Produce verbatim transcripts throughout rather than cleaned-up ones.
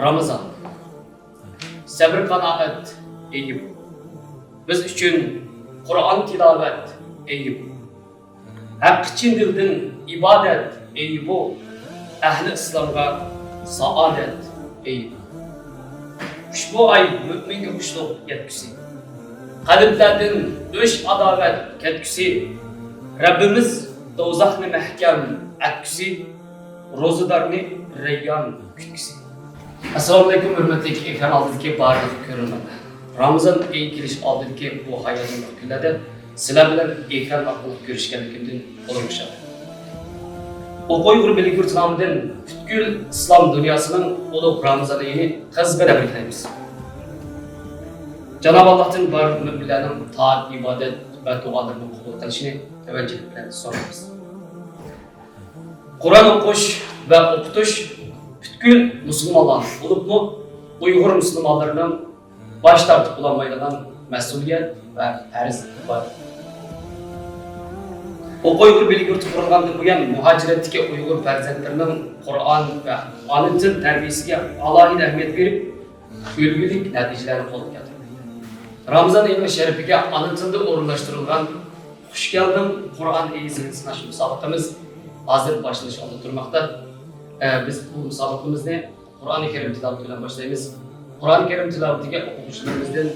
رامىزان، سەبرى قانائەت ئېيى بۇ. بىز ئۈچۈن قۇرئان تىلاۋەت ئېيى بۇ. ھەققى چىن دىلدىن ئىبادەت ئېيى بۇ. ئەھلى ئىسلامغا سائادەت ئېيى بۇ. ئۇشبۇ ئاي مۆمىنگە خۇشلۇق يەتكۈسى، قەلبلەردىن ئۆچ ئاداۋەت كەتكۈسى، رەببىمىز دوزاخنى مەھكەم ئەتكۈسى، روزىدارنى رەييان كۈتكۈسى. ئەسسالامۇئەلەيكۇم، ھۆرمەتلىك ئېكران ئالدىدىكى بارلىق كۆرۈرمەنلەر. رامىزان ئېيى كېلىش ئالدىدىكى بۇ ھاياجانلىق كۈنلەردە سىلەر بىلەن ئېكران ئارقىلىق كۆرۈشكەنلىكىمدىن تولىمۇ خۇشال. ئوق ئۇيغۇر مىللىي يۇرتى نامىدىن پۈتكۈل ئىسلام دۇنياسىنىڭ ئۇلۇغ رامىزان ئېيىنى قىزغىن تەبرىكلەيمىز. جانابى ئاللاھتىن بارلىق مۆمىنلەرنىڭ تائەت، ئىبادەت ۋە دۇئالىرىنى قوبۇل قىلىشىنى تۆۋەنچىلىك بىلەن سورايمىز. قۇرئان ئوقۇش ۋە ئوقۇتۇش پۈتكۈل مۇسۇلمانلارنىڭ، بولۇپمۇ ئۇيغۇر مۇسۇلمانلىرىنىڭ باش تارتىپ بولالمايدىغان مەسئۇلىيەت ۋە پەرز ئىبادىتى. ئوق ئۇيغۇر مىللىي يۇرتى قۇرۇلغاندىن بۇيان، مۇھاجىرەتتىكى ئۇيغۇر پەرزەنتلىرىنىڭ قۇرئان ۋە ئانا تىل تەربىيەسىگە ئالاھىدە ئەھمىيەت بېرىپ، ئۈلگىلىك نەتىجىلەرنى قولغا كەلتۈرمەكتە. رامىزان ئېيىنىڭ شەرىپىگە ئانا تىلدا ئورۇنلاشتۇرۇلغان خۇش كەلدىڭ قۇرئان ئېيى زېھىن سىناش مۇسابىقىمىز ھازىر باشلىنىش ئالدىدا تۇرماقتا. ئە، بىز بۇ مۇسابىقىمىزنى قۇرئانى كەرىم تىلاۋىتى بىلەن باشلايمىز. قۇرئانى كەرىم تىلاۋىتىگە ئوقۇغۇچىلىرىمىزدىن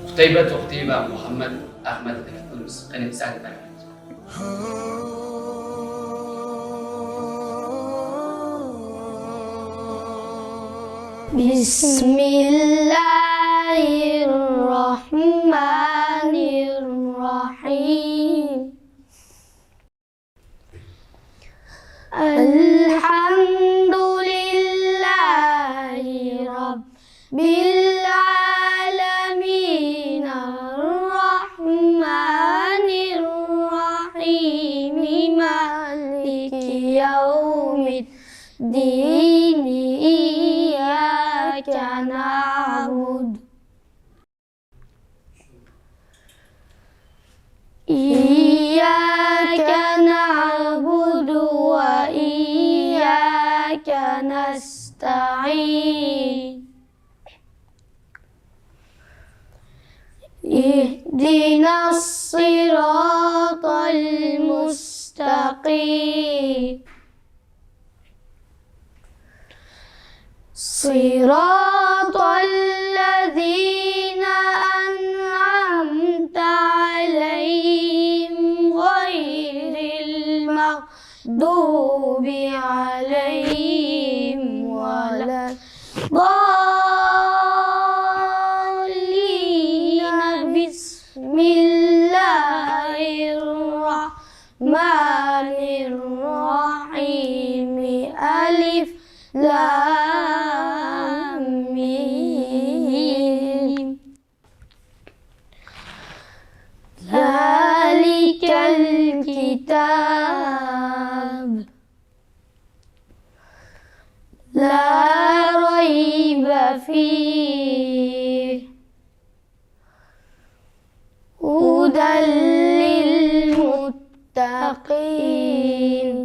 قۇتەيبە توختى ۋە مۇھەممەد ئەخمەتنى تەكلىپ قىلىمىز. قېنى، سەھنە بەرگىلى. بسم الله الرحمن الرحيم. الحمد لله رب العالمين، الرحمن الرحيم، مالك يوم الدين، إياك نعبد إياك نعبد وإياك نستعين. اهدنا الصراط المستقيم. صراط الذين أنعمت عليهم غير المغضوب عليهم ولا الضالين. بسم الله الرحمن الرحيم. ألف لام ميم. ذلك الكتاب لا ريب فيه هدى للمتقين.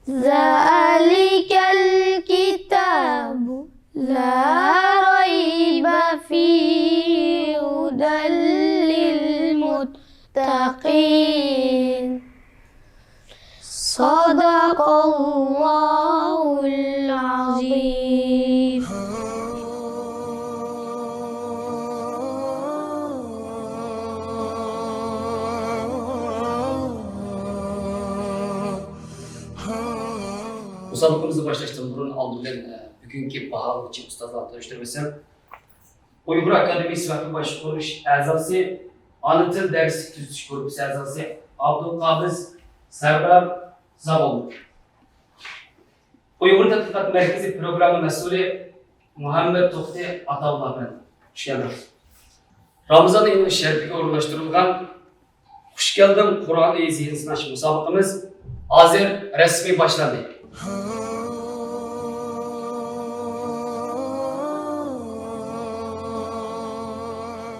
ذلك الكتاب لا ريب فيه هدى للمتقين. صدق الله العظيم. مۇسابىقىمىزنى باشلاشتىن بۇرۇن ئالدى بىلەن، ئە، بۈگۈنكى باھالىغۇچى ئۇستازلارنى تونۇشتۇرۇپ ئۆتسەم، ئۇيغۇر ئاكادېمىيىسى ۋەقپى باشقۇرۇش ئەزاسى، ئانا تىل دەرسلىك تۈزىتىش گۇرۇپپىسى ئەزاسى ئابدۇلقابىز سەۋرا زاغۇل. ئۇيغۇر تەتقىقات مەركىزى پروگرامما مەسئۇلى مۇھەممەد توختى ئاتاۋۇللا ئەپەندى. خۇش كەلدىڭىز. رامىزان ئېيىنىڭ شەرىپىگە ئورۇنلاشتۇرۇلغان خۇش كەلدىڭ قۇرئان ئېيى زېھىن سىناش مۇسابىقىمىز ھازىر رەسمىي باشلاندى.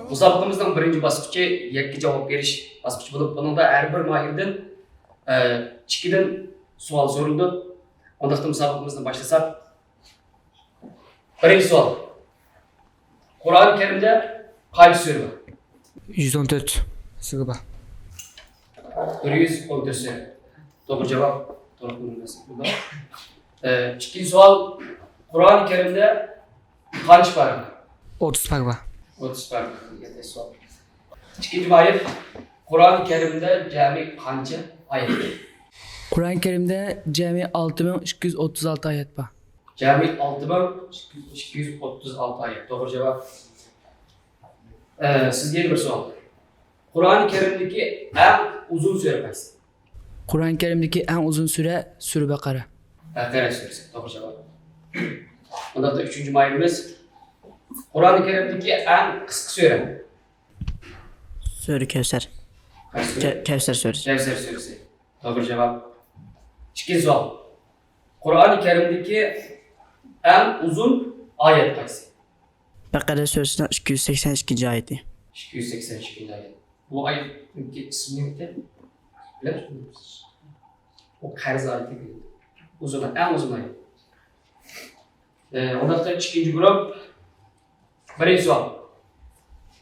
مۇسابىقىمىزنىڭ بىرىنچى باسقۇچى يەككە جاۋاب بېرىش باسقۇچى بولۇپ، بۇنىڭدا ھەر بىر ماھىردىن، ئە، ئىككىدىن سوئال سورىلىدۇ. ئۇنداقتا مۇسابىقىمىزنى باشلىساق. بىرىنچى سوئال. قۇرئان كەرىمدە قانچە سۈرە بار؟ يۈز ئون تۆت سۈرە بار. بىر يۈز ئون تۆت سۈرە. توغرا جاۋاب. ئە، ئىككىنچى سوئال. قۇرئان كەرىمدە قانچە پارە بار؟ ئوتتۇز پارە بار. ئوتتۇز پارە بار. ئىككىنچى ماھىر. قۇرئان كەرىمدە جەمئىي قانچە ئايەت بار؟ قۇرئان كەرىمدە جەمئىي ئالتە مىڭ ئىككى يۈز ئوتتۇز ئالتە ئايەت بار. جەمئىي ئالتە مىڭ ئىككى يۈز ئوتتۇز ئالتە ئايەت. توغرا جاۋاب. ئە، سىزگە يەنە بىر سوئال. قۇرئان كەرىمدىكى ئەڭ ئۇزۇن سۈرە قايسى؟ قۇرئان كەرىمدىكى ئەڭ ئۇزۇن سۈرە سۈرە بەقەرە. بەقەرە سۈرىسى. توغرا جاۋاب. ئۇنداقتا ئۈچىنچى ماھىرىمىز. قۇرئان كەرىمدىكى ئەڭ قىسقا سۈرە؟ سۈرە كەۋسەر. قايسى سۈرە؟ كە-، كەۋسەر سۈرىسى. كەۋسەر سۈرىسى. توغرا جاۋاب. ئىككىنچى سوئال. قۇرئان كەرىمدىكى ئەڭ ئۇزۇن ئايەت قايسى؟ بەقەرە سۈرىسىنىڭ ئىككى يۈز سەكسەن ئىككىنچى ئايىتى. ئىككى يۈز سەكسەن ئىككىنچى ئايەت. بۇ ئايەتنىڭكى ئىسمى نېمىكەن؟ بىلەمسىز؟ ئۇ قەرز ئايىتى. ئۇزۇن، ئەڭ ئۇزۇن ئايەت. ئە، ئۇنداقتا ئىككىنچى گۇرۇپ. بىرىنچى سوئال.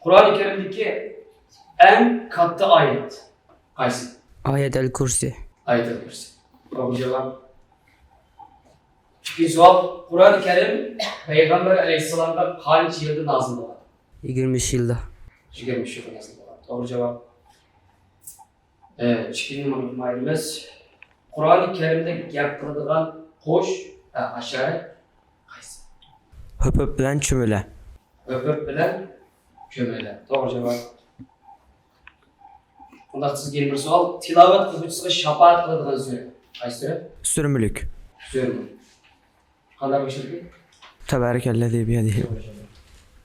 قۇرئان كەرىمدىكى ئەڭ كاتتا ئايەت قايسى؟ ئايەت ئەل كۇرسى. ئايەت ئەل كۇرسى. توغرا جاۋاب. ئىككىنچى سوئال. قۇرئان كەرىم پەيغەمبەر ئەلەيھىسسالامغا قانچە يىلدا نازىل بولغان؟ يىگىرمە ئۈچ يىلدا. يىگىرمە ئۈچ يىلدا نازىل بولغان. توغرا جاۋاب. ئە، ئىككىنچى نومۇرلۇق ماھىرىمىز. قۇرئان كەرىمدە گەپ قىلىدىغان قۇش، ئە، ھاشارات قايسى؟ ھۆپۈپ بىلەن چۈمۈلە. ھۆپۈپ بىلەن چۈمۈلە. توغرا جاۋاب. ئۇنداق سىزگە يەنە بىر سوئال. تىلاۋەت قىلغۇچىسىغا شاپائەت قىلىدىغان سۈرە قايسى سۈرە؟ سۈرە مۈلۈك. سۈرە مۈلۈك. قانداق باشلىدى؟ تەبارەكەللەزى بىيەدىھى.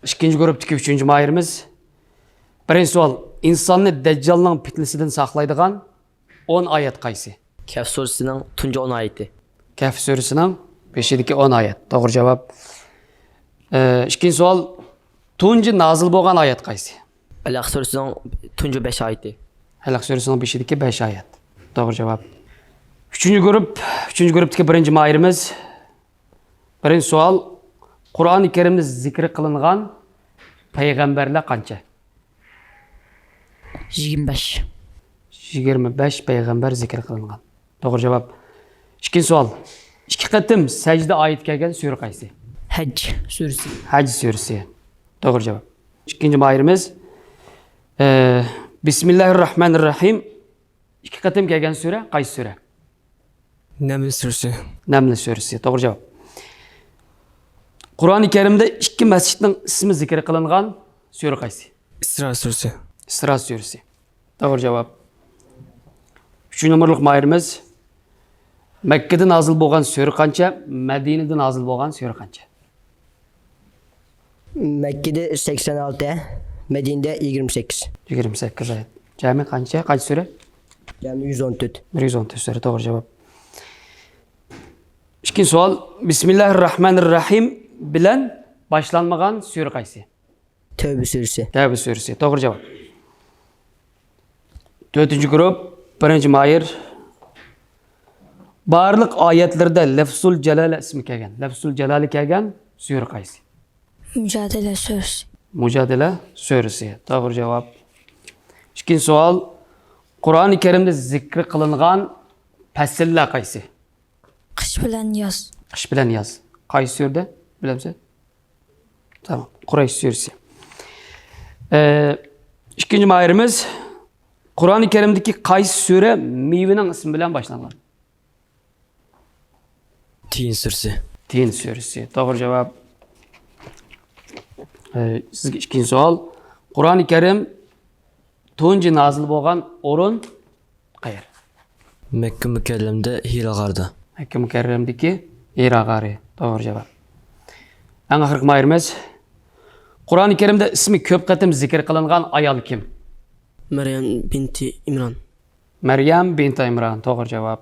ئىككىنچى گۇرۇپتىكى ئۈچىنچى ماھىرىمىز. بىرىنچى سوئال. ئىنساننى دەججالنىڭ پىتنىسىدىن ساقلايدىغان ئون ئايەت قايسى؟ كەھف سۈرىسىنىڭ تۇنجى ئون ئايىتى. كەھف سۈرىسىنىڭ بېشىدىكى ئون ئايەت. توغرا جاۋاب. ئە، ئىككىنچى سوئال. تۇنجى نازىل بولغان ئايەت قايسى؟ ئەلەق سۈرىسىنىڭ تۇنجى بەش ئايىتى. ئەلەق سۈرىسىنىڭ بېشىدىكى بەش ئايەت. توغرا جاۋاب. ئۈچىنچى گۇرۇپ، ئۈچىنچى گۇرۇپتىكى بىرىنچى ماھىرىمىز. بىرىنچى سوئال. قۇرئان كەرىمدە زىكرى قىلىنغان پەيغەمبەرلەر قانچە؟ يىگىرمە بەش. يىگىرمە بەش پەيغەمبەر زىكىر قىلىنغان. توغرا جاۋاب. ئىككىنچى سوئال. ئىككى قېتىم سەجدە ئايىتى كەلگەن سۈرە قايسى؟ ھەج سۈرىسى. ھەج سۈرىسى. توغرا جاۋاب. ئىككىنچى ماھىرىمىز. ئە، بىسمىللاھىر راھمانىر راھىم. ئىككى قېتىم كەلگەن سۈرە قايسى سۈرە؟ نەمل سۈرىسى. نەمل سۈرىسى. توغرا جاۋاب. قۇرئانى كەرىمدە ئىككى مەسچىتنىڭ ئىسمى زىكىر قىلىنغان سۈرە قايسى؟ ئىسرا سۈرىسى. ئىسرا سۈرىسى. توغرا جاۋاب. ئۈچىنچى نومۇرلۇق ماھىرىمىز. مەككىدە نازىل بولغان سۈرە قانچە؟ مەدىنىدە نازىل بولغان سۈرە قانچە؟ مەككىدە سەكسەن ئالتە، مەدىنىدە يىگىرمە سەككىز. يىگىرمە سەككىز ئايەت. جەمئىي قانچە؟ قانچە سۈرە؟ جەمئىي يۈز ئون تۆت. بىر يۈز ئون تۆت سۈرە، توغرا جاۋاب. ئىككىنچى سوئال. بىسمىللاھىر راھمانىر راھىم بىلەن باشلانمىغان سۈرە قايسى؟ تەۋبە سۈرىسى. تەۋبە سۈرىسى، توغرا جاۋاب. تۆتىنچى گۇرۇپ، بىرىنچى ماھىر. بارلىق ئايەتلىرىدە لەفزۇل جالالە ئىسمى كەلگەن، لەفزۇل جالالە كەلگەن سۈرە قايسى؟ مۇجادىلە سۈرىسى. مۇجادىلە سۈرىسى، توغرا جاۋاب. ئىككىنچى سوئال. قۇرئانى كەرىمدە زىكرى قىلىنغان پەسىللەر قايسى؟ قىش بىلەن ياز. قىش بىلەن ياز. قايسى سۈرىدە؟ بىلەمسەن؟ تامام. قۇرەيش سۈرىسى. ئە، ئىككىنچى ماھىرىمىز. قۇرئانى كەرىمدىكى قايسى سۈرە مېۋىنىڭ ئىسمى بىلەن باشلانغان؟ تىن سۈرىسى. تىن سۈرىسى. توغرا جاۋاب. ئە، سىزگە ئىككىنچى سوئال. قۇرئانى كەرىم تۇنجى نازىل بولغان ئورۇن قەيەر؟ مەككە مۇكەررەمدە ھىرا غارىدا. مەككە مۇكەررەمدىكى ھىرا غارى. توغرا جاۋاب. ئەڭ ئاخىرقى ماھىرىمىز. قۇرئانى كەرىمدە ئىسمى كۆپ قېتىم زىكىر قىلىنغان ئايال كىم؟ مەريەم بىنتى ئىمران. مەريەم بىنتى ئىمران. توغرا جاۋاب.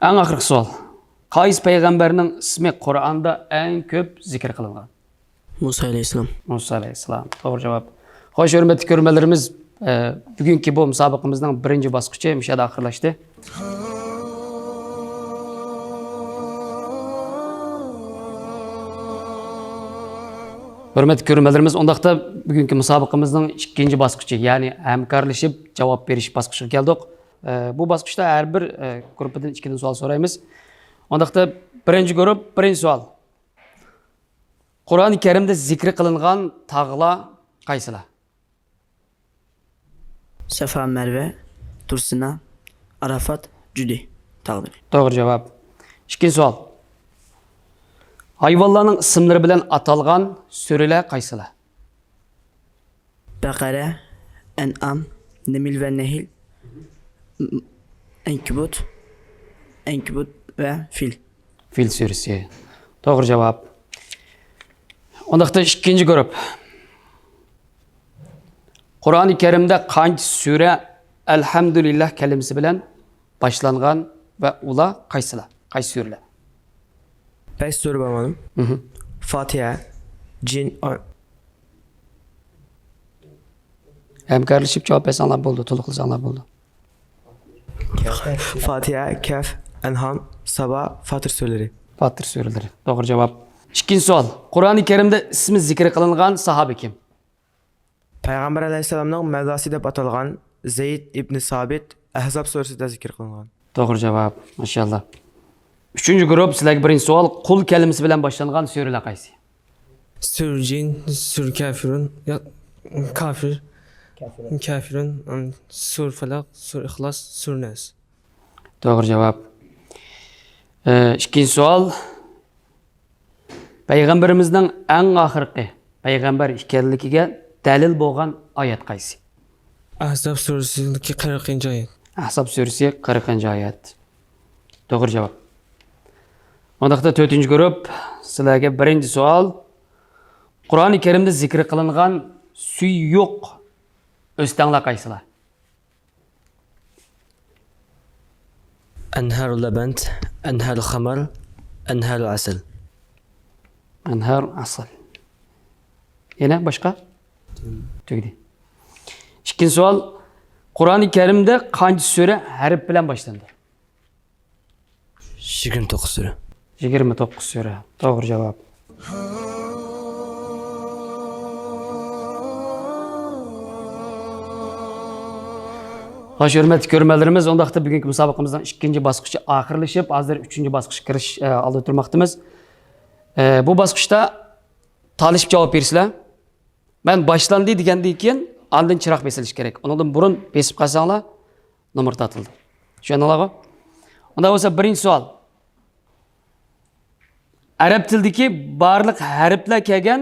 ئەڭ ئاخىرقى سوئال. قايسى پەيغەمبەرنىڭ ئىسمى قۇرئاندا ئەڭ كۆپ زىكىر قىلىنغان؟ مۇسا ئەلەيھىسسالام. مۇسا ئەلەيھىسسالام. توغرا جاۋاب. خوش، ھۆرمەتلىك كۆرۈرمەنلىرىمىز، ئە، بۈگۈنكى بۇ مۇسابىقىمىزنىڭ بىرىنچى باسقۇچى مۇشۇ يەردە ئاخىرلاشتى. ھۆرمەتلىك كۆرۈرمەنلىرىمىز، ئۇنداقتا بۈگۈنكى مۇسابىقىمىزنىڭ ئىككىنچى باسقۇچى، يەنى ھەمكارلىشىپ جاۋاب بېرىش باسقۇچىغا كەلدۇق. ئە، بۇ باسقۇچتا ھەر بىر، ئە، گۇرۇپپىدىن ئىككىدىن سوئال سورايمىز. ئۇنداقتا بىرىنچى گۇرۇپ، بىرىنچى سوئال. قۇرئان كەرىمدە زىكرى قىلىنغان تاغلار قايسىلار؟ سەفا، مەرۋە، تۇرسىنا، ئارافات، جۈدى تاغلىرى. توغرا جاۋاب. ئىككىنچى سوئال. ھايۋانلارنىڭ ئىسىملىرى بىلەن ئاتالغان سۈرىلەر قايسىلار؟ بەقەرە، ئەنئام، نەمل ۋە نەھل، ئەنكىبۇت، ئەنكىبۇت ۋە فىل. فىل سۈرىسى. توغرا جاۋاب. ئۇنداقتا ئىككىنچى گۇرۇپ. قۇرئانى كەرىمدە قانچە سۈرە ئەلھەمدۇلىللاھ كەلىمىسى بىلەن باشلانغان ۋە ئۇلار قايسىلار؟ قايسى سۈرىلەر؟ بەش سۈرە بار، مۇئەللىم. مھم. فاتىھە، جىن، ئا- ھەمكارلىشىپ جاۋاب بەرسەڭلار بولىدۇ، تولۇقلىساڭلار بولىدۇ. فاتىھە، كەھف، ئەنئام، سابا، فاتىر سۈرىلىرى. فاتىر سۈرىلىرى. توغرا جاۋاب. ئىككىنچى سوئال. قۇرئانى كەرىمدە ئىسمى زىكرى قىلىنغان ساھابە كىم؟ پەيغەمبەر ئەلەيھىسسالامنىڭ مەۋلاسى دەپ ئاتالغان زەيد ئىبنى سابىت ئەھزاب سۈرىسىدە زىكىر قىلىنغان. توغرا جاۋاب. ماشائاللا. ئۈچىنچى گۇرۇپ، سىلەرگە بىرىنچى سوئال. قۇل كەلىمىسى بىلەن باشلانغان سۈرىلەر قايسى؟ سۈر جىن، سۈر كافىرۇن، يا، كافىر، كافىرۇن، ئەم، سۈر فەلەق، سۈر ئىخلاس، سۈر نەس. توغرا جاۋاب. ئە، ئىككىنچى سوئال. پەيغەمبىرىمىزنىڭ ئەڭ ئاخىرقى پەيغەمبەر ئىكەنلىكىگە دەلىل بولغان ئايەت قايسى؟ ئەھزاب سۈرىسىدىكى قىرىقىنچى ئايەت. ئەھزاب سۈرىسى، قىرىقىنچى ئايەت. توغرا جاۋاب. ئۇنداقتا تۆتىنچى گۇرۇپ، سىلەرگە بىرىنچى سوئال. قۇرئانى كەرىمدە زىكرى قىلىنغان سۈيى يوق ئۆستەڭلار قايسىلار؟ ئەنھارۇ لەبەن، ئەنھارۇ خەمەر، ئەنھارۇ ئەسەل. ئەنھارۇ ئەسەل. يەنە باشقا؟ تۈگىدى. ئىككىنچى سوئال. قۇرئانى كەرىمدە قانچە سۈرە ھەرپ بىلەن باشلىنىدۇ؟ يىگىرمە توققۇز سۈرە. يىگىرمە توققۇز سۈرە. توغرا جاۋاب. خوش، ھۆرمەتلىك كۆرۈرمەنلىرىمىز، ئۇنداقتا بۈگۈنكى مۇسابىقىمىزنىڭ ئىككىنچى باسقۇچى ئاخىرلىشىپ، ھازىر ئۈچىنچى باسقۇچقا كىرىش، ئە، ئالدىدا تۇرماقتىمىز. ئە، بۇ باسقۇچتا تالىشىپ جاۋاب بېرىسىلەر. مەن باشلاندى دېگەندىن كېيىن ئاندىن چىراغ بېسىلىشى كېرەك. ئۇنىڭدىن بۇرۇن بېسىپ قالساڭلار، نومۇر تارتىلىدۇ. چۈشەندىڭلارغۇ؟ ئۇنداق بولسا، بىرىنچى سوئال. ئەرەب تىلىدىكى بارلىق ھەرپلەر كەلگەن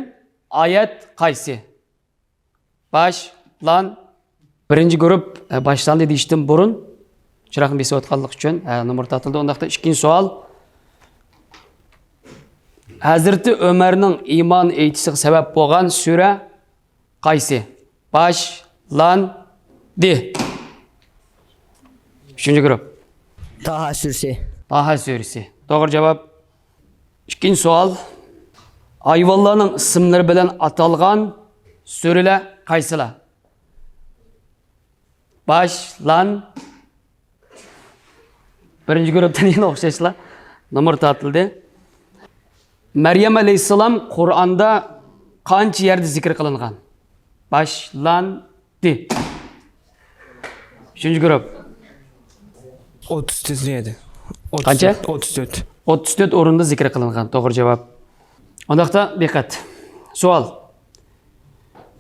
ئايەت قايسى؟ باش، لان. بىرىنچى گۇرۇپ، ئە، باشلاندى دېيىشتىن بۇرۇن چىراغنى بېسىۋاتقانلىقى ئۈچۈن، ئە، نومۇر تارتىلدى. ئۇنداقتا ئىككىنچى سوئال. ھەزرىتى ئۆمەرنىڭ ئىمان ئېيتىشىغا سەۋەب بولغان سۈرە قايسى؟ باش، لان، دى. ئۈچىنچى گۇرۇپ. تاھا سۈرىسى. تاھا سۈرىسى. توغرا جاۋاب. ئىككىنچى سوئال. ھايۋانلارنىڭ ئىسىملىرى بىلەن ئاتالغان سۈرىلەر قايسىلار؟ باش، لان. بىرىنچى گۇرۇپتىن يەنە ئوخشاشلا نومۇر تارتىلدى. مەريەم ئەلەيھىسسالام قۇرئاندا قانچە يەردە زىكىر قىلىنغان؟ باش، لان، دى. ئۈچىنچى گۇرۇپ. ئوتتۇز تۆت يەردە. قانچە؟ ئوتتۇز تۆت. ئوتتۇز تۆت ئورۇندا زىكىر قىلىنغان. توغرا جاۋاب. ئۇنداقتا دىققەت. سوئال.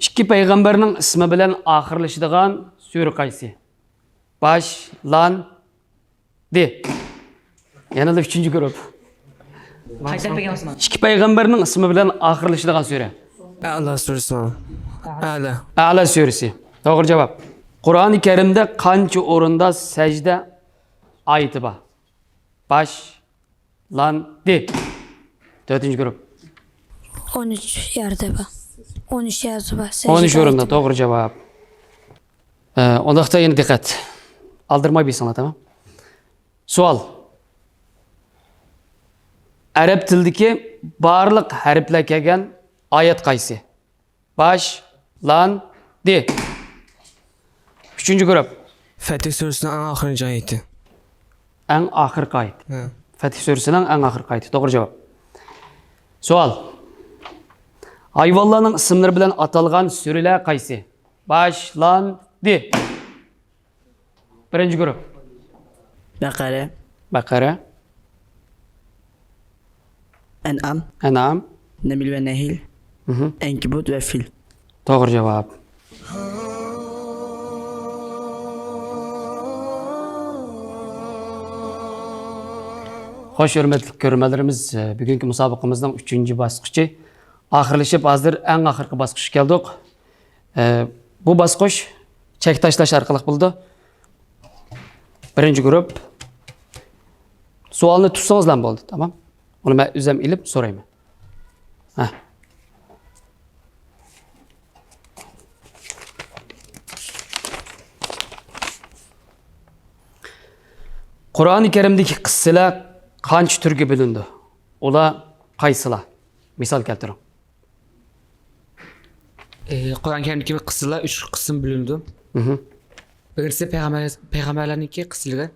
ئىككى پەيغەمبەرنىڭ ئىسمى بىلەن ئاخىرلىشىدىغان سۈرە قايسى؟ باش، لان، دى. يەنىلا ئۈچىنچى گۇرۇپ. قايتۇرۇپ بەرگەن بولسىمۇ؟ ئىككى پەيغەمبەرنىڭ ئىسمى بىلەن ئاخىرلىشىدىغان سۈرە. ئەلا سۈرىسى. ئەلا. ئەلا سۈرىسى. توغرا جاۋاب. قۇرئانى كەرىمدە قانچە ئورۇندا سەجدە ئايىتى بار؟ باش، لان، دى. تۆتىنچى گۇرۇپ. ئون ئۈچ يەردە بار. ئون ئۈچ يەردە بار. ئون ئۈچ ئورۇندا، توغرا جاۋاب. ئە، ئۇنداقتا يەنە دىققەت. ئالدىرىماي بىلسىڭلار، تامام. سوئال. ئەرەب تىلىدىكى بارلىق ھەرپلەر كەلگەن ئايەت قايسى؟ باش، لان، دى. ئۈچىنچى گۇرۇپ. فەتھ سۈرىسىنىڭ ئەڭ ئاخىرىنچى ئايىتى. ئەڭ ئاخىرقى ئايەت. ھە. فەتھ سۈرىسىنىڭ ئەڭ ئاخىرقى ئايىتى. توغرا جاۋاب. سوئال. ھايۋانلارنىڭ ئىسىملىرى بىلەن ئاتالغان سۈرىلەر قايسى؟ باشلاندى. بىرىنچى گۇرۇپ. بەقەرە. بەقەرە. ئەنئام. ئەنئام. نەمل ۋە نەھل. مھم. ئەنكىبۇت ۋە فىل. توغرا جاۋاب. خوش، ھۆرمەتلىك كۆرۈرمەنلىرىمىز، بۈگۈنكى مۇسابىقىمىزنىڭ ئۈچىنچى باسقۇچى ئاخىرلىشىپ، ھازىر ئەڭ ئاخىرقى باسقۇچقا كەلدۇق. ئە، بۇ باسقۇچ چەك تاشلاش ئارقىلىق بولىدۇ. بىرىنچى گۇرۇپ. سوئالنى تۇتسىڭىزلا بولدى، تامام. ئۇنى مەن ئۆزۈم ئېلىپ سورايمەن. ھە. قۇرئانى كەرىمدىكى قىسسىلەر قانچە تۈرگە بۆلۈنىدۇ؟ ئۇلار قايسىلار؟ مىسال كەلتۈرۈڭ. ئى، قۇرئان كەرىمدىكى قىسسىلار ئۈچ قىسىم بۆلۈنىدۇ. مھم. بىرىنچىسى پەيغەمبەر، پەيغەمبەرلەرنىڭكى قىسسىلىرى.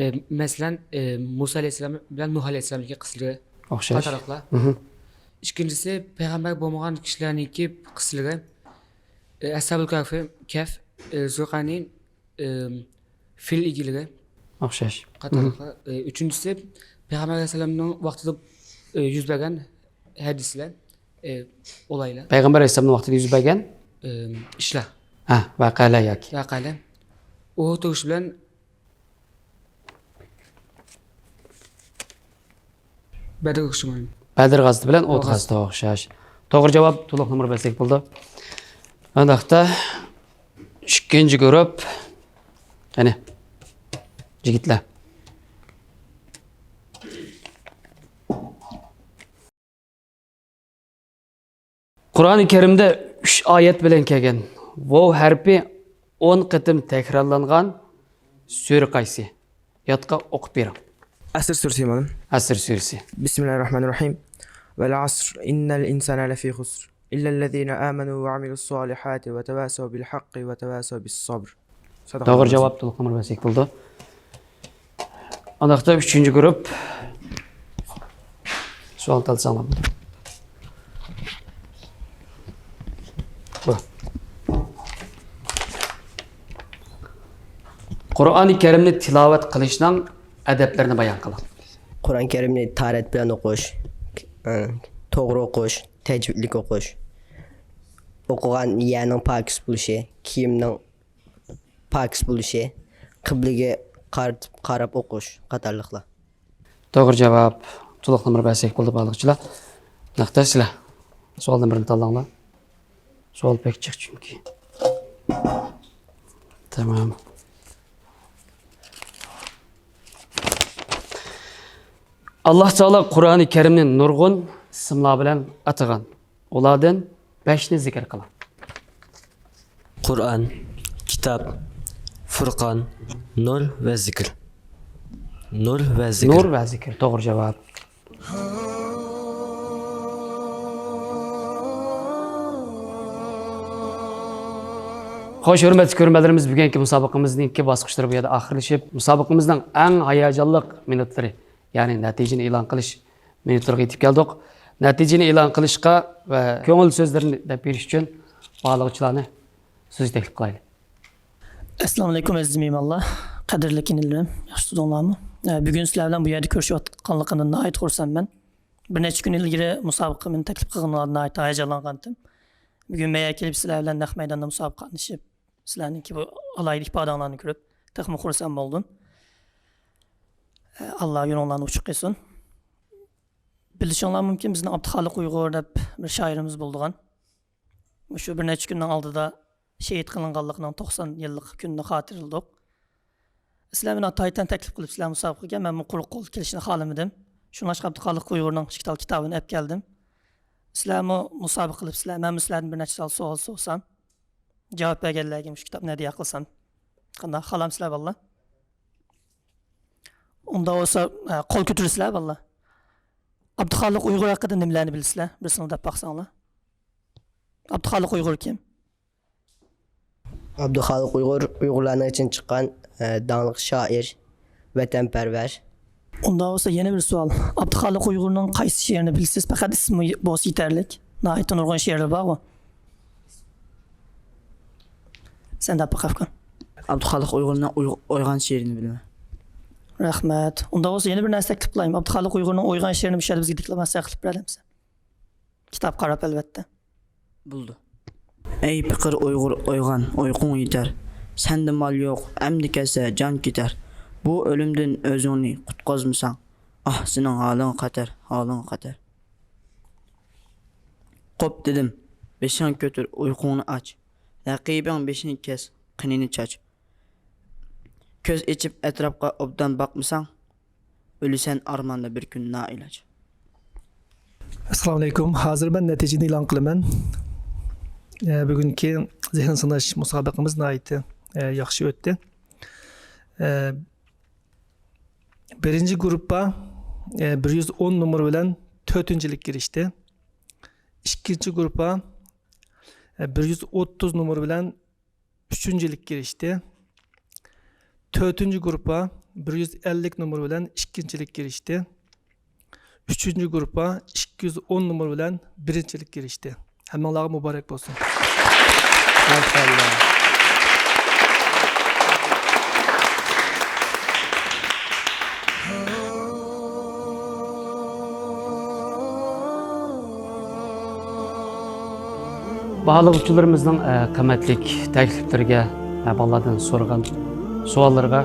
ئى، مەسىلەن، ئى، مۇسا ئەلەيھىسسالام بىلەن نۇھ ئەلەيھىسسالامنىڭكى قىسسىلىرى. ئوخشاش. قاتارلىقلار. مھم. ئىككىنچىسى پەيغەمبەر بولمىغان كىشىلەرنىڭكى قىسسىلىرى. ئى، ئەسھابۇل كەھفى، كەھف، ئى، زۇرقەرنەين، ئى، فىل ئىگىلىرى. ئوخشاش. قاتارلىقلار. مھم. ئى، ئۈچىنچىسى پەيغەمبەر ئەلەيھىسسالامنىڭ ۋاقتىدا، ئى، يۈز بەرگەن ھادىسىلەر، ئى، ئولايلار. پەيغەمبەر ئەلەيھىسسالامنىڭ ۋاقتىدا يۈز بەرگەن؟ ئى، ئىشلار. ھە، ۋەقەلەر ياكى. ۋەقەلەر. ئۇھۇد ئۇرۇشى بىلەن بەدر ئۇرۇشى مۇھىم. بەدر غازىتى بىلەن ئۇھۇد غازىتى ئوخشاش. توغرا جاۋاب، تولۇق نومۇر بەرسەك بولىدۇ. ئانداقتا ئىككىنچى گۇرۇپ. قېنى، يىگىتلەر. قۇرئانى كەرىمدە ئۈچ ئايەت بىلەن كەلگەن ۋاۋ ھەرپى ئون قېتىم تەكرارلانغان سۈرە قايسى؟ يادقا ئوقۇپ بېرىڭ. ئەسر سۈرىسى، مۇئەللىم. ئەسر سۈرىسى. بسم الله الرحمن الرحيم. والعصر إن الإنسان لفي خسر إلا الذين آمنوا وعملوا الصالحات وتواصوا بالحق وتواصوا بالصبر. توغرا جاۋاب، تولۇق نومۇر بەرسەك بولىدۇ. ئانداقتا ئۈچىنچى گۇرۇپ. سوئال تاللىساڭلار بولىدۇ. بۇ. قۇرئانى كەرىمنى تىلاۋەت قىلىشنىڭ ئەدەپلىرىنى بايان قىلىڭ. قۇرئان كەرىمنى تاھارەت بىلەن ئوقۇش، ئە، توغرا ئوقۇش، تەجۋىدلىك ئوقۇش، ئوقۇغان يەرنىڭ پاكىز بولۇشى، كىيىمنىڭ پاكىز بولۇشى، قىبلىگە قارىتىپ، قاراپ ئوقۇش قاتارلىقلار. توغرا جاۋاب. تولۇق نومۇر بەرسەك بولدى، بارلىقچىلار. نەقتە سىلەر. سوئالدىن بىرنى تاللاڭلار. سوئال بەك جىق چۈنكى. تامام. ئاللاھ تائالا قۇرئانى كەرىمنى نۇرغۇن ئىسىملار بىلەن ئاتىغان. ئۇلاردىن بەشنى زىكىر قىلىڭ. قۇرئان، كىتاب، فۇرقان، نۇر ۋە زىكىر. نۇر ۋە زىكىر. نۇر ۋە زىكىر. توغرا جاۋاب. خوش، ھۆرمەتلىك كۆرۈرمەنلىرىمىز، بۈگۈنكى مۇسابىقىمىزنىڭكى باسقۇچلىرى بۇ يەردە ئاخىرلىشىپ، مۇسابىقىمىزنىڭ ئەڭ ھاياجانلىق مىنۇتلىرى، يەنى نەتىجىنى ئېلان قىلىش مىنۇتلىرىغا يېتىپ كەلدۇق. نەتىجىنى ئېلان قىلىشقا ۋە كۆڭۈل سۆزلىرىنى دەپ بېرىش ئۈچۈن بارلىغۇچىلارنى سۆزگە تەكلىپ قىلايلى. ئەسسالامۇئەلەيكۇم، ئەزىز مېھمانلار، قەدىرلىك ئىنىلىرىم، ياخشى تۇردۇڭلارمۇ؟ ئە، بۈگۈن سىلەر بىلەن بۇ يەردە كۆرۈشۈۋاتقانلىقىمدىن ناھايىتى خۇرسەنمەن. بىر نەچچە كۈن ئىلگىرى مۇسابىقە مېنى تەكلىپ قىلغىنىڭلارغا ناھايىتى ھاياجانلانغانتىم. بۈگۈن مەيەر كېلىپ سىلەر بىلەن نەق مەيداندا مۇسابىقە قاتنىشىپ، سىلەرنىڭكى بۇ ئالاھىدە ئىپادەڭلارنى كۆرۈپ، تېخىمۇ خۇرسەن بولدۇم. ئاللا يولۇڭلارنى ئوچۇق قىلسۇن. بىلىشىڭلار مۇمكىن، بىزنىڭ ئابدۇخالىق ئۇيغۇر دەپ بىر شائىرىمىز بولىدىغان. مۇشۇ بىر نەچچە كۈننىڭ ئالدىدا شېھىت قىلىنغانلىقىنىڭ توقسان يىللىق كۈنىنى خاتىرىلىدۇق. سىلەر مېنى ئاتايىتەن تەكلىپ قىلىپسىلەر مۇسابىقىگە، مەنمۇ قۇرۇق قول كېلىشنى خالىمىدىم. شۇڭلاشقا ئابدۇخالىق ئۇيغۇرنىڭ ئىككى تال كىتابىنى ئەپ كەلدىم. سىلەرمۇ مۇسابىقە قىلىپسىلەر، مەنمۇ سىلەردىن بىر نەچچە تال سوئال سورىسام، جاۋاب بەرگەنلەرگە مۇشۇ كىتابنى ھەدىيە قىلسام قانداق؟ خالامسىلەر بالىلار؟ ئۇنداق بولسا، ھە، قول كۆتۈرسىلەر بالىلار. ئابدۇخالىق ئۇيغۇر ھەققىدە نېمىلەرنى بىلىسىلەر؟ بىرسىڭىز دەپ باقساڭلار. ئابدۇخالىق ئۇيغۇر كىم؟ ئابدۇخالىق ئۇيغۇر ئۇيغۇرلارنىڭ ئىچىدىن چىققان، ئە، داڭلىق شائىر، ۋەتەنپەرۋەر. ئۇنداق بولسا يەنە بىر سوئال. ئابدۇخالىق ئۇيغۇرنىڭ قايسى شېئىرىنى بىلىسىز؟ پەقەت ئىسمى بولسا يېتەرلىك. ناھايىتى نۇرغۇن شېئىرلىرى بارغۇ. سەن دەپ باقايقا. ئابدۇخالىق ئۇيغۇرنىڭ ئوي-، ئويغان شېئىرىنى بىلىمەن. رەھمەت. ئۇنداق بولسا يەنە بىر نەرسە تەكلىپ قىلايمۇ؟ ئابدۇخالىق ئۇيغۇرنىڭ ئويغان شېئىرىنى مۇشۇ يەردە بىزگە دېكلاماتسىيە قىلىپ بېرەلەمسەن؟ كىتاب قاراپ، ئەلۋەتتە. بولىدۇ. ئەي پېقىر ئۇيغۇر ئويغان، ئۇيقۇڭ يېتەر. سەندە مال يوق، ئەمدى كەتسە جان كېتەر. بۇ ئۆلۈمدىن ئۆزۈڭنى قۇتقۇزمىساڭ، ئاھ، سېنىڭ ھالىڭغا خەتەر، ھالىڭغا خەتەر. قوپ دېدىم، بېشىڭنى كۆتۈر، ئۇيقۇڭنى ئاچ. رەقىبىڭ بېشىنى كەس، قېنىنى چاچ. كۆز ئېچىپ ئەتراپقا ئوبدان باقمىساڭ، ئۆلىسەن ئارماندا بىر كۈن نائىلاج. ئەسسالامۇئەلەيكۇم. ھازىر مەن نەتىجىنى ئېلان قىلىمەن. ئە، بۈگۈنكى زېھىن سىناش مۇسابىقىمىز ناھايىتى، ئە، ياخشى ئۆتتى. ئە، بىرىنچى گۇرۇپپا، ئە، بىر يۈز ئون نومۇر بىلەن تۆتىنچىلىككە ئېرىشتى. ئىككىنچى گۇرۇپپا، ئە، بىر يۈز ئوتتۇز نومۇر بىلەن ئۈچىنچىلىككە ئېرىشتى. تۆتىنچى گۇرۇپپا بىر يۈز ئەللىك نومۇر بىلەن ئىككىنچىلىككە ئېرىشتى. ئۈچىنچى گۇرۇپپا ئىككى يۈز ئون نومۇر بىلەن بىرىنچىلىككە ئېرىشتى. ھەممىڭلارغا مۇبارەك بولسۇن. ماشائاللا. باھالىغۇچىلىرىمىزنىڭ، ئە، قىممەتلىك تەكلىپلىرىگە، ئە، بالىلاردىن سورىغان سوئاللىرىغا،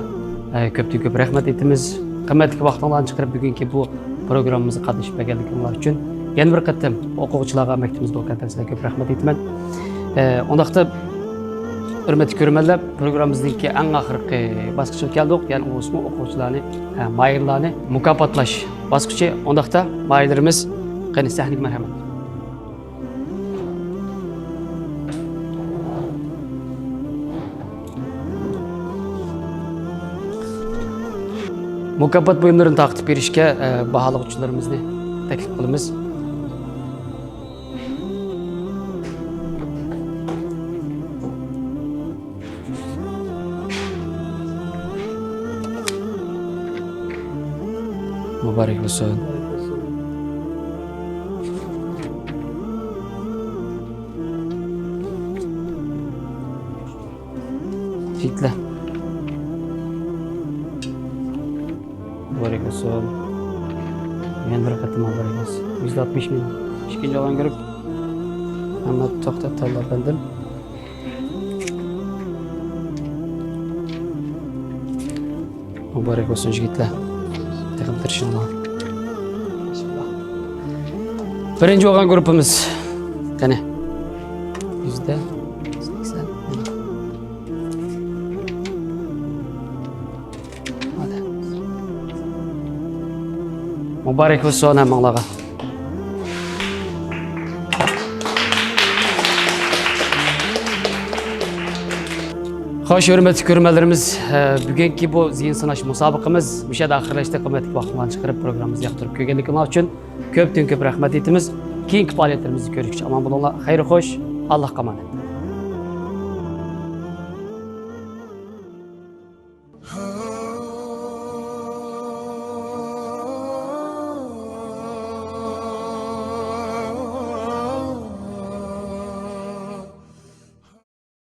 ئە، كۆپتىن كۆپ رەھمەت ئېيتىمىز. قىممەتلىك ۋاقتىڭلارنى چىقىرىپ بۈگۈنكى بۇ پروگراممىمىزغا قاتنىشىپ بەرگەنلىكىڭلار ئۈچۈن يەنە بىر قېتىم ئوقۇغۇچىلارغا، مەكتىپىمىزگە بولغان تەسىرىگە كۆپ رەھمەت ئېيتىمەن. ئە، ئۇنداقتا ھۆرمەتلىك كۆرۈرمەنلەر، پروگراممىمىزنىڭكى ئەڭ ئاخىرقى باسقۇچىغا كەلدۇق. يەنى ئۇ بولسىمۇ ئوقۇغۇچىلارنى، ئە، ماھىرلارنى مۇكاپاتلاش باسقۇچى. ئۇنداقتا ماھىرلىرىمىز، قېنى، سەھنىگە مەرھەمەت. مۇكاپات بۇيۇملىرىنى تارقىتىپ بېرىشكە، ئە، باھالىغۇچىلىرىمىزنى تەكلىپ قىلىمىز. مۇبارەك بولسۇن. يىگىتلەر. مۇبارەك بولسۇن. يەنە بىر قېتىم مۇبارەك بولسۇن. يۈز ئاتمىش مىڭ. ئىككىنچى بولغان گۇرۇپپا. مەمەت توختات تاللا ئەپەندىم. مۇبارەك بولسۇن يىگىتلەر. تېخىمۇ تىرىشىڭلار. بىرىنچى بولغان گۇرۇپپىمىز. قېنى. يۈزدە سەكسەن. مۇبارەك بولسۇن ھەممىڭلارغا. خوش، ھۆرمەتلىك كۆرۈرمەنلىرىمىز، ئە، بۈگۈنكى بۇ زېھىن سىناش مۇسابىقىمىز مۇشۇ يەردە ئاخىرلاشتى. قىممەتلىك ۋاقتىڭلارنى چىقىرىپ، پروگراممىمىزنى ياقتۇرۇپ كۆرگەنلىكىڭلار ئۈچۈن كۆپتىن كۆپ رەھمەت ئېيتىمىز. كېيىنكى پائالىيەتلىرىمىزدە كۆرۈشكىچە ئامان بولۇڭلار. خەير خوش، ئاللاھقا ئامانەت.